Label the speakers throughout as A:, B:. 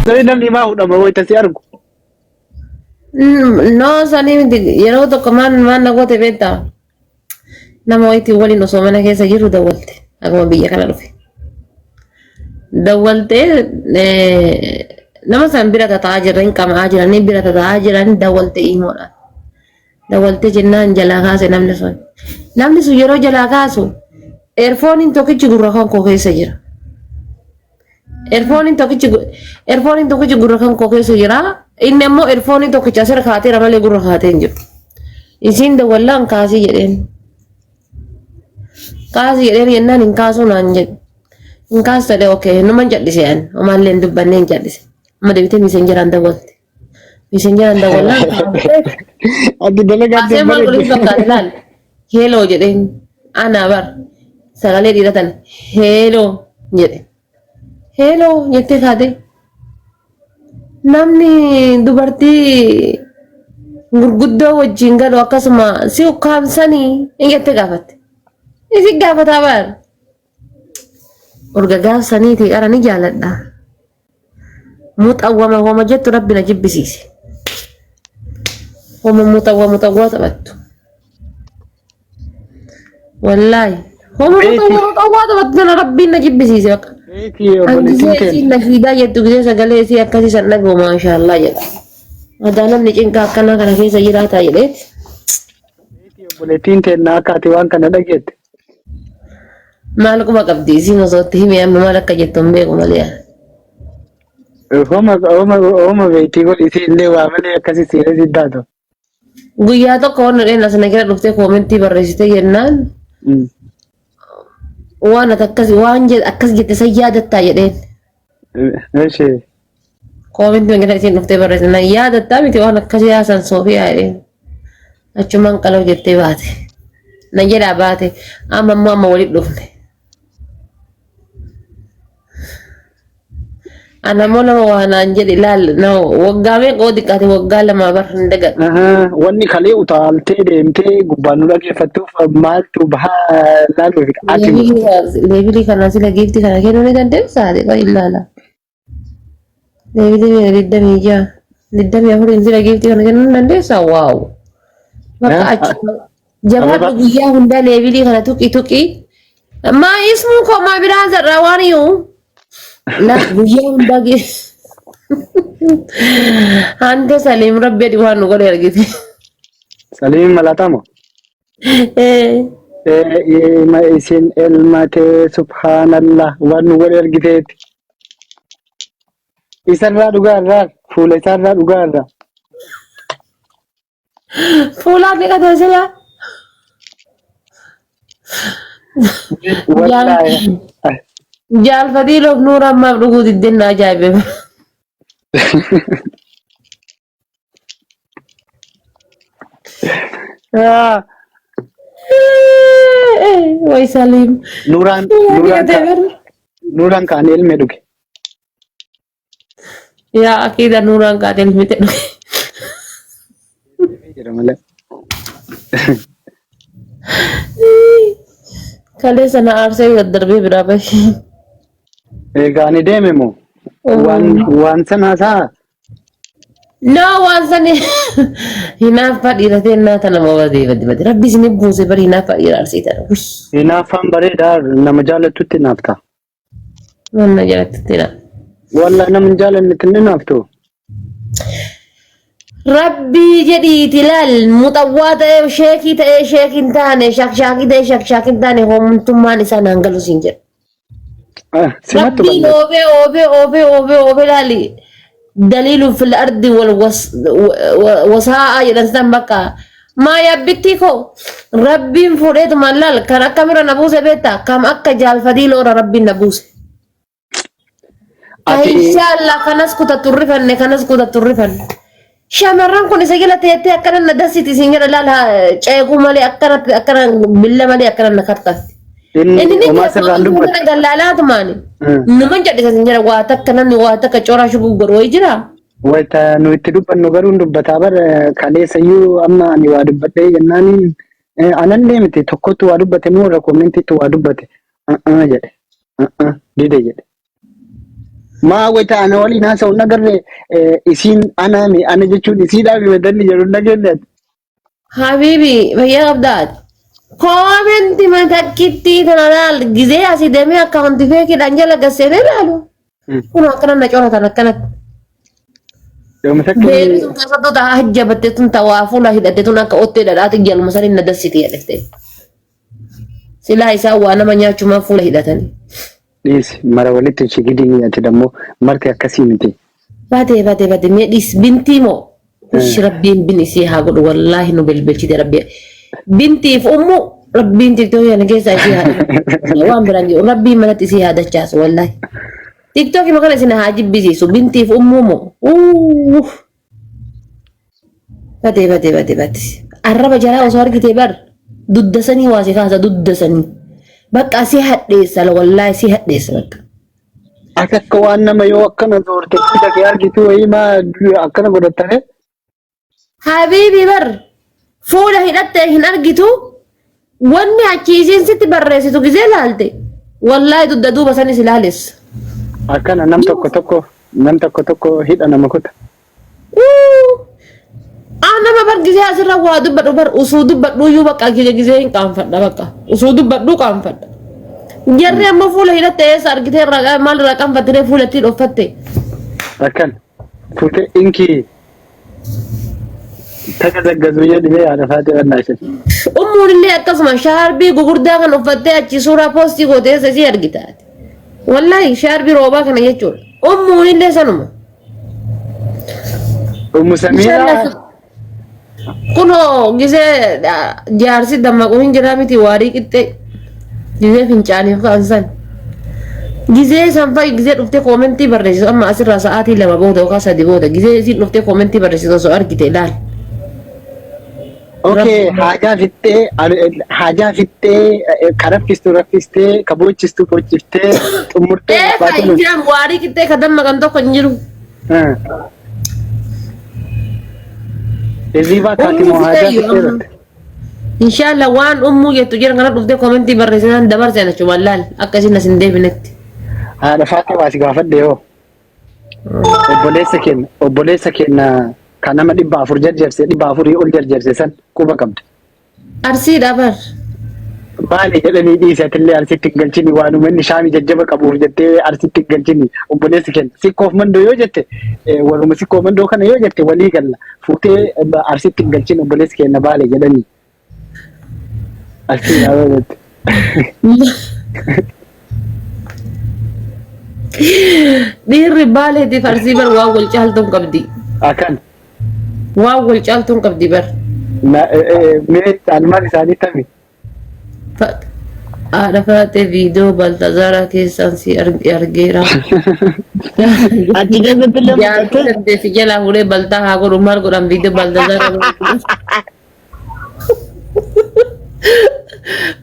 A: Sanii namni maa hudhama wayita si argu.
B: No sanii miti yeroo tokko maal maal na goote beektaa? Nama wayitii waliin osoo mana keessa jirru dawwalte akkuma biyya kana dhufe. Dawwaltee nama san bira tataa'aa jirra hin qama'aa jiranii bira tataa'aa jiran dawwalte imoodhaan. Dawwaltee jennaan jalaa kaase namni sun. Namni sun yeroo jalaa kaasu eerfooniin tokkichi gurra kan koo keessa jira. Erfooniin tokkichi erfooniin tokkichi gurra kan koo keessa jira. Inni ammoo erfoonii tokkicha asirra kaateera malee gurra kaatee hin jiru. Isiin dawwallaan kaasii jedheen. Kaasii jedheen jennaan hin kaasuu naan jedhe. Hin kaasu ta'e okee numan cal'ise ani. Homaallee hin dubbanne hin cal'ise. Amma deebitee miisenjeraan dawwalte. Miisenjeraan dawwallaan kaasee.
A: Ati dalagaa
B: Kaasee maal godhu hin fakkaate laal. Heeloo jedheen anaa bar sagalee dhiira tana heeloo jedhe. Heeloo jettee kaate. Namni dubartii gurguddoo wajjin galu akkasuma si ukkaamsanii hin jettee gaafatte. Isin gaafataa bar. Urga gaafsaniitii qara ni jaaladha. Muxawwama homa jettu rabbi na jibbisiise. Homa muxawwa muxawwaa taphattu. Wallaahi. Homa
A: Beeti.
B: muxawwa muxawwaa taphattu tana rabbiin na jibbisiise bakka.
A: Beeti
B: An
A: obboleettiin
B: gisee
A: keenya.
B: isiin nashiidaa jettu gisee sagalee isii akkasii san dhaga'u maashaallah jedha. Adaa namni cinqaa akkanaa kana keessa jiraataa jedheeti.
A: Beeti obboleettiin teenya akka ati waan kana dhageette.
B: Maal quba qabdi isiin osoo itti himee amma maal akka jettu hin beeku malee.
A: Homa homa homa beektii godhi isii illee waa malee akkasii seeree si taatu.
B: Guyyaa tokko waan dheen asina jala dhuftee koomentii barreessite jennaan waan ati akkas waan akkas jette san yaadattaa jedheen.
A: Eshi.
B: Koomentii gara isiin dhuftee barreessite na yaadattaa miti waan akkasii haasan Soofiyaa jedheen. Achumaan qaloo jettee baate. Na jedhaa baate amma immoo amma walitti dhufne. Ana immoo nama waa naan jedhe laal nama waggaa meeqa oo xiqqaate waggaa lamaa bar hin dagadhu.
A: Ahaa, Wanni kalee utaaltee deemtee gubbaan nu dhageeffattuuf maaltu bahaa laaluuf ati
B: Leevilii kana sila giiftii kana kennuu ni dandeessaa? Xiqqoo ilaala. Leevilii meeqa 26 24 sila giiftii kana kennuu ni dandeessaa? Waaw. Bakka achi jabaadhu guyyaa hundaa leevilii kana tuqi tuqi. Maa ismuu koo maa biraa zarraa waan iyyuu. La guyyaa hundaa gee. Hanga Saliim rabbi adi waan nu godhe argite.
A: Saliim malatamo.
B: Eh,
A: Ima isin elmatee subhaanallah waan nu godhe argiteeti. Isarraa dhugaa irraa fuula isaarraa dhugaa irraa.
B: Fuulaan dhiqatee sila.
A: Wallaahi.
B: Jaalfatii loof nuura ammaaf dhuguu diddeen na ajaa'ibe.
A: Ah,
B: Way Saliim.
A: Nuuraan
B: Fuulaan
A: nuuraan
B: dhiqatee
A: ka
B: bara.
A: nuuraan kaan elme dhuge.
B: Yaa akiida nuuraan kaatee mite dhuge.
A: Jira malee.
B: Kaleessa na aarsee daddarbee biraa bahe.
A: Egaa ani deeme moo? Waan waan sana haasaa
B: No waan sani hinaaffaa dhiira teennaa tana moo badee badee badee rabbi isin buuse bari hinaaffaa dhiira arsii tana. Uy,
A: hinaaffaan bareedaa nama jaalattutti hinaafta.
B: Waan na jalatti na.
A: Wallahi nama hin jaalannetti hin hinaaftu.
B: Rabbii jedhiiti laal muxawwaa ta'ee sheekii ta'ee sheekii hin taane shakshaakii ta'ee shakshaakii hin taane homtummaan isaa naan galu siin jedha.
A: Ah, Simattu
B: Rabbiin
A: balleessa.
B: oofee oofee oofee oofee oofee laali daliilu fil ardi wal wasaa'aa jedhan san bakka maa yabbittii koo rabbiin fuudheetumaan laal kan akkamirra na buuse beektaa kam akka jaalfadii loora rabbiin na buuse.
A: Ati
B: Inshallah kanas kutattu hin rifanne kanas kutattu hin rifanne. Shamarran kun isa jala teettee akkana na dassiti isin jedha laal ceekuu malee akkanatti akkana billa malee akkana na kartafti.
A: inni
B: Inni ni
A: homaa sirraan dubbatu.
B: kana gallaalaatumaani.
A: Mm.
B: Numan jedhisa isin jedha waa takka namni waa takka coraa shuguu godhu wayii jira.
A: Wayita nu itti dubbannu garuu hin dubbataa bar kaleessayyuu amma ani waa dubbadhee jennaaniin anallee miti tokkotti waa dubbate moo irra koomentiitti waa dubbate jedhe dide jedhe. Maa wayita ana waliin haasa'u hin agarre isiin anaami ana jechuun isiidhaami wadanni jedhu hin dhageenye ati.
B: Habiibi fayyaa qabdaa. Koomenti matakkittii tana laal gizee asii deemee akkaawunti feekiidhaan jala gasseenee laalu. Kun akkana na coratan akkanatti.
A: Yooma takka
B: Beelli sun keessattuu ta'a hajjabatte tun ta'a waa fuula hidhatte tun akka ottee dhadhaati jaluma saniin na dassiti jedhette. Silaa isaan waa nama nyaachumaan fuula hidhatanii.
A: Dhiisi mara walitti hin shigidini ati dammoo marti akkasii miti.
B: Bade bade bade mee dhiis bintii moo Ush rabbiin bin isii haa godhu wallaahi nu bilbilchite rabbi bintiif ummu rabbiin tiktookii kana keessaa isii haa dhibu waan biraan jiru rabbiin manatti isii haa dachaasu wallaahi tiktookii makana isin haa jibbisiisu bintiif ummuu moo uuff Bade bade bade bade. Arraba jaraa osoo argitee bar dudda sanii waa si kaasa dudda sanii. Bakka si hadheessa wallaahi si hadheessa bakka.
A: Ati akka waan nama yoo akkana zoorte fuula kee argitu wayii maa akkana godhattare?
B: Habiibi bar fuula hidhattee hin argitu wanni achi isiin sitti barreessitu gizee laalte wallaahi dudda duuba sanis ilaalessa.
A: Akkana nam tokko tokko nam tokko tokko hidha nama kuta.
B: Ah nama bar gizee asirra waa dubbadhu bar usuu dubbadhu iyyuu bakka kiyya gizee hin qaanfadha bakka usuu dubbadhu qaanfadha. Jarri amma fuula hidhatte eessa argitee irraa maal irraa qaanfattee fuula ittiin uffatte.
A: Akkan fuute inkii tagazaggazu jedhee yaada faatee bannaa isheen.
B: Ummuun illee akkasuma shaarbii gugurdaa kan uffattee achi suuraa poostii gootee eessa isii argita. Wallaahi shaarbii roobaa kana jechuudha. Ummuun illee sanuma.
A: Ummu Samiiraa
B: Kunoo gisee jaarsi dammaqu hin jiraa miti waarii qixxee gisee fincaaniif ka'an san. Gisee san fa'i gisee dhuftee koomentii barreessitu amma asirraa sa'aatii 2 booda yookaan 3 booda gisee isiin dhuftee koomentii barreessitu osoo argite ilaali.
A: Okay, haajaa fixxee haajaa fixxee ka raffistu raffistee ka boochistu boochiftee xumurtee
B: Ee
A: baatee
B: fa'i jiran waarii qixxee ka dammaqan tokko hin jiru.
A: Hirriibaa kaati moo haajaa fixxee rafte?
B: Inshallah waan ummuu jettu jiran kana dhuftee komentii barreessinaan dabarse achumaan laal akka isin as hin deebinetti.
A: Haadha faatee waa si gaafadhe hoo. Obboleessa keenya obboleessa keenya kan nama 400 jarjarse 400 ol jarjarse san quba qabda.
B: Arsiidha bar.
A: Baale jedhanii dhiisi atillee arsitti hin galchini waanuma inni shaamii jajjaba qabuuf jettee arsitti hin galchini obboleessi keenya. Sikkoof mandoo yoo jette warruma sikkoo mandoo kana yoo jette walii galla fuutee arsitti hin galchini obboleessi keenya baale jedhanii. Arsii yaabaa jette.
B: Dhiirri baaleetiif arsii bar waan wal caaltuun qabdi.
A: Akkan.
B: Waan wal caaltuun qabdi bar.
A: Mee caalmaan isaanii tami?
B: Haadha faatee viidiyoo Baltazaaraa keessaan si argeera.
A: Achi keessatti illee
B: Jaartii
A: mul'atte.
B: dandeessi jalaa fuudhee baltaa haa godhu maal godhan viidiyoo Baltazaaraa.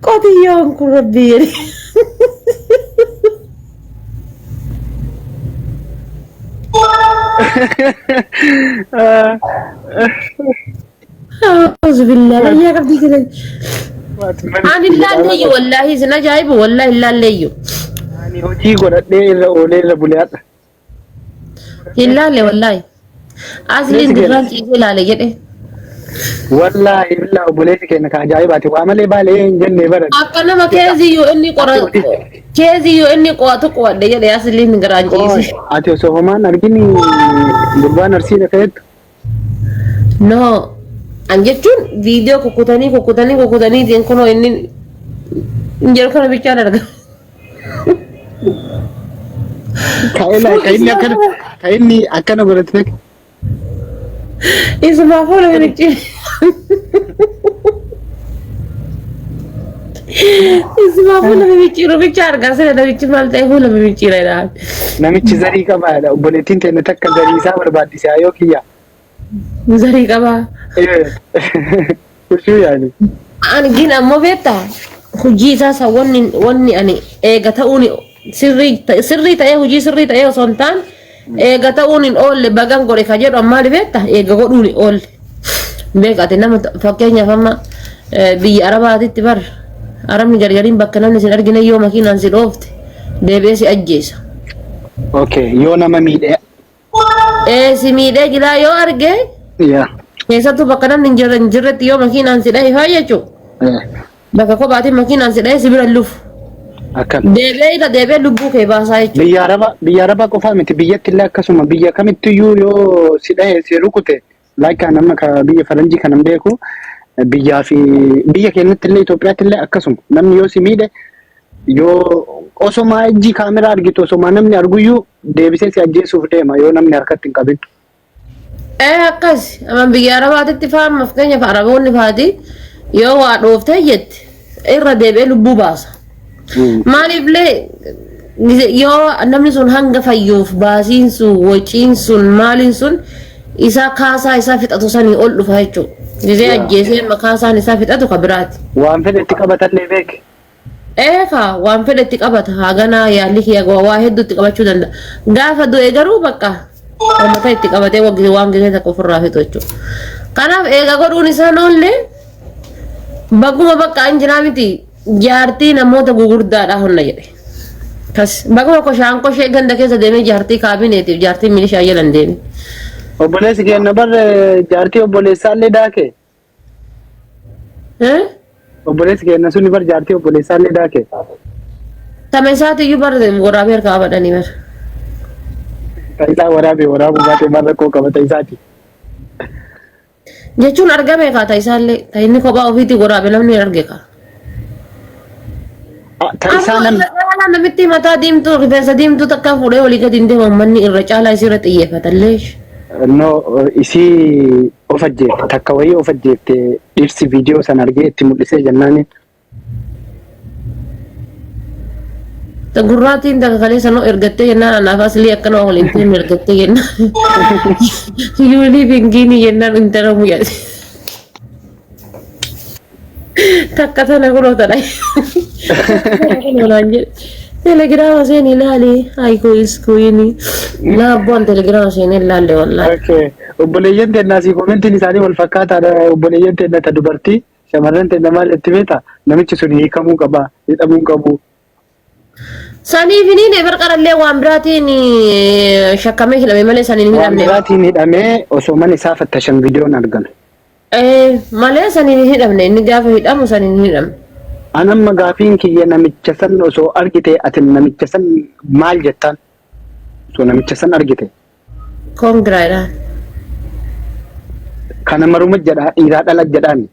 B: Qotiyyoon kun rabbii jedhe. Auzubillah fayyaa qabdii jiran. Ani ilaalleeyyu wallaahi isin ajaa'ibu wallaahi ilaalleeyyu.
A: Ani hojii godhadhee irra oolee irra bulee hadha.
B: Hin laalle wallaahi. Asliin gurraan ciisee laale jedhe.
A: Wallaahi billaa obboleessi keenya ka ajaa'ibaati. Waa malee baalee hin jenne bara.
B: Akka nama keezii yoo inni qora keezii yoo inni qo'atu qo'adhe jedhe asliin garaan ciise.
A: Ati osoo homaan argini gurbaan arsiidha ka'ettu.
B: No. An jechuun viidiyoo kukkutanii kukkutanii kukkutanii kunoo inni hin jedhu kana bichaan arga.
A: Ka inni akkana ka inni akkana godhate
B: Isumaa fuula mimicciire. Isumaa fuula mimicciiru bicha argaa sila namichi maal ta'e fuula mimicciira jedhaan.
A: Namichi zarii qabaadha. Obboleettiin teenya takka zarii isaa barbaaddise ayoo kiyya.
B: Zarii qabaa.
A: Kushuu yaani.
B: Ani gin ammoo beektaa hojii isaa san wanni wanni ani eega ta'uun sirrii sirrii ta'ee hojii sirrii ta'ee osoo hin taane eega ta'uun hin oolle bagan godhe ka jedhu ammaa beektaa eega godhuun hin oolle. Beekate nama fakkeenyaaf amma biyya Arabaatitti bar Arabni gargariin bakka namni sin argine yoo makiinaan si dhoofte deebi'ee si ajjeesa.
A: Okay, yoo nama miidhe.
B: Ee si miidhee jira yoo arge
A: Yaa.
B: keessattuu bakka namni hin jirre hin jirretti yoo makiinaan si dhahe faa jechuudha. Bakka kophaatiin makiinaan si dhahe si bira hin lufu.
A: Akkam.
B: Deebi'ee irra deebi'ee lubbuu kee baasaa jechuudha.
A: Biyya Arabaa qofaa miti, biyyatti illee akkasuma. Biyya kamittiyyuu yoo si dhahe, si rukute, like nama ka biyya faranjii kanan beeku, biyyaa fi biyya keenyatti illee, Itoophiyaatti illee akkasuma. Namni yoo si miidhe, yoo osomaa ijji kaameraa argitu, osomaa namni arguyyuu deebisee si ajjeesuuf deema yoo namni harkatti hin qabin.
B: Ee akkas, amma biyya Arabaatitti fa'aa, amma fakkeenyaaf Araboonni faati yoo waa dhooftee jette irra deebi'ee lubbuu baasa. Maaliifillee yoo namni sun hanga fayyuuf baasiin sun, waciin sun, maaliin sun isaa kaasaa isaa fixatu sanii ol dhufa jechuudha. Gizee ajjeesee amma kaasaan isaa fixatu ka biraati.
A: Waan fedhe itti qabatallee beek.
B: Eekaa waan fedhe itti qabata, haganaa yaalli kiyya waa hedduu itti qabachuu danda'a. Gaafa du'e garuu bakka uummata itti qabatee waan gisee takka ofirraa fixu jechuudha. Kanaaf eega godhuun isaan oollee baguma bakka an jiraa miti, jaartii namoota gugurdaadhaa honna jedhe. Kas baguma koshaan koshee ganda keessa deemee jaartii kaabineetiif jaartii milishaa jalan deeme.
A: Obboleessi keenya bar jaartii obboleessaallee daake.
B: Eh?
A: Obboleessi keenya suni bar jaartii obboleessaallee daake.
B: Tama isaatiyyuu bar waraabee harkaa qabadhanii bar.
A: Isaa waraabee waraabuu baatee maal rakkoo qabata isaati?
B: Jechuun argame kaa ta isaallee, ta inni kophaa ofiitti waraabe namni hin arge kaa.
A: Ta isaa
B: Amma
A: nam
B: irra caalaa namitti mataa diimtuu, rifeensa diimtuu takka fuudhee olii gadi hin deemu, uummanni irra caalaa isirra xiyyeeffata illee.
A: No, isii of ajjeefte, takka wayii of ajjeefte, dhirsi viidiyoo sana argee itti mul'isee jennaani.
B: Ta gurraatiin takka kaleessa noo ergattee jennaan, anaaf aslii akkana waliin ta'e ergattee jennaan. You live in Guinea jennaan intala muyyaa. Takka tana kunoo tana. Kunoo naan jedhe. Telegiraama seen ilaali. Haayikoo iskuini. Laabboon telegiraama seen ilaalle wallaahi.
A: Okay. Obboleeyyan teennaa si commentiin isaanii wal fakkaataadha. Obboleeyyan teenna ta dubartii, shamarran teenna maal itti beekta? Namichi sun hiikamuu qaba, hidhamuu qabu.
B: Saniif hin hiine barqarallee, waan biraatiin shakkamee hidhame malee saniin hin
A: Waan
B: hidhamne.
A: biraatiin hidhamee osoo mana isaa fattashan viidiyoon argame.
B: Malee saniin hin hidhamne, inni gaafa hidhamu saniin hin hidhamne.
A: An amma gaafiin kiyya, namicha san osoo argite ati namicha san maal jettaan? Osoo namicha san argite.
B: Koongiraadhaan.
A: Kana maruma jedhaa, dhiiraa dhala jedhaan.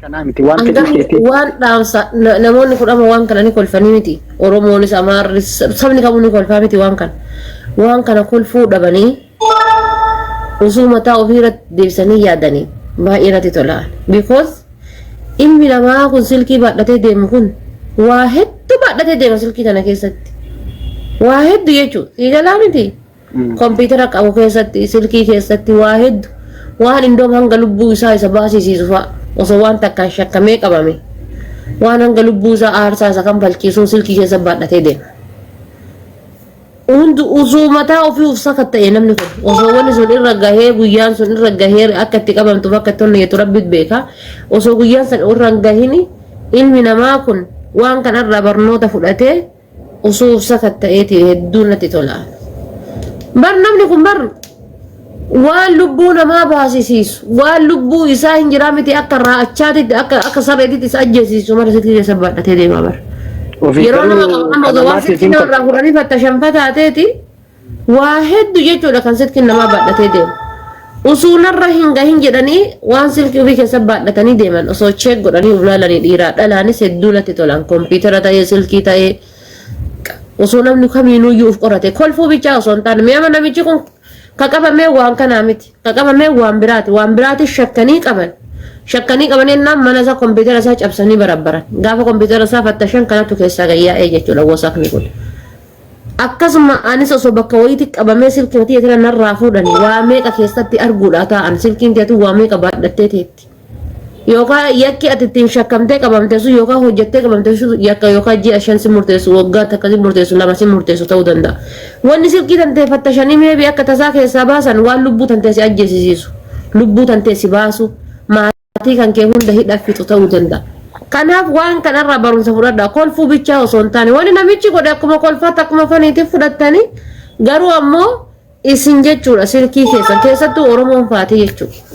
A: Kanaa miti waan fedhii
B: Hangam
A: keetii.
B: waan dhaamsa namoonni kudhama waan kana ni kolfanii miti. Oromoonis Amaarris sabni kamuu ni kolfaa miti waan kana. Waan kana kolfuu dhabanii osoo mataa ofii irratti deebisanii yaadanii baay'ee natti tola. Because ilmi namaa kun silkii baadhatee deemu kun waa hedduu baadhatee deema silkii kana keessatti. Waa hedduu jechuudha. Siigalaa miti. Kompiitara qabu keessatti, silkii keessatti waa hedduu, waan indoom hanga lubbuu isaa isa baasisiisu fa'a osoo waan takkaan shakkamee qabame, waan hanga lubbuu isaa aarsaa isa kanfalchiisuun silkii keessa baadhatee deema. Hundi osoo mataa ofii uf sakatta'e, namni kun osoo wanni sun irra gahee, guyyaan sun irra gahee, akka itti qabamtuuf akka itti onnayyetu rabbi beeka. Osoo guyyaan sun irra hin gahini ilmi namaa kun waan kanarraa barnoota fudhatee osoo uf sakatta'eeti hedduu natti tola. Bar namni kun bar waan lubbuu namaa baasisiisu, waan lubbuu isaa hin jiraa miti, akka raa'achaatitti, akka sareetitti isa ajjeesiisu mara silkii keessa baadhatee deema bar.
A: Ofii
B: Yeroo nama
A: garuu
B: qaban amma osoo waan
A: kanamaatiif
B: silkii
A: hin
B: namarraa fuudhanii fattashanfa taateeti waa hedduu jechuudha kan silkiin namaa baadhatee deemu. Osoo narra hin gahin jedhanii waan silkii ofii keessa baadhatanii deeman osoo check godhanii of laalanii, dhiiraa dhalaanis hedduu natti tolan, kompiitara ta'ee silkii ta'ee osoo namni kamiinuyyuu of qorate, kolfuu bichaa osoo hin taane. Mi'ama namichi kun ka qabamee waan kanaa miti, ka qabamee waan biraati, waan biraati shakkanii qaban. Shakkanii qaban jennaan mana isaa kompiitara isaa cabsanii barabbaran. Gaafa kompiitara isaa fattashan kanatu keessaa gayyaa'ee jechuudha wasakni kun. Akkasuma anis osoo bakka wayiitti qabamee silkii matii tana narraa fuudhanii waa meeqa keessatti arguudha taa'an, silkiin teetu waa meeqa baadhattee teetti. Yookaan yakki ati ittiin shakkamtee qabamte sun yookaan hojjettee qabamte sun yakka yookaan ji'a 5 si murteessu, waggaa takka si murteessu, lama si murteessu ta'uu danda'a. Wanni silkii tantee fattashanii maybe akka tasaa keessaa baasan waan lubbuu tantee si ajjeesisiisu, lubbuu tantee si baasu, maatii kan kee hunda hidha fixu ta'uu danda'a. Kanaaf waan kanarraa barumsa fudhadhaa. Kolfuu bichaa osoo hin taane, wanni namichi godhe akkuma kolfaatti, akkuma faniitiif fudhattanii Garuu ammoo isin jechuudha silkii keessan keessattuu Oromoon faatee jechuudha.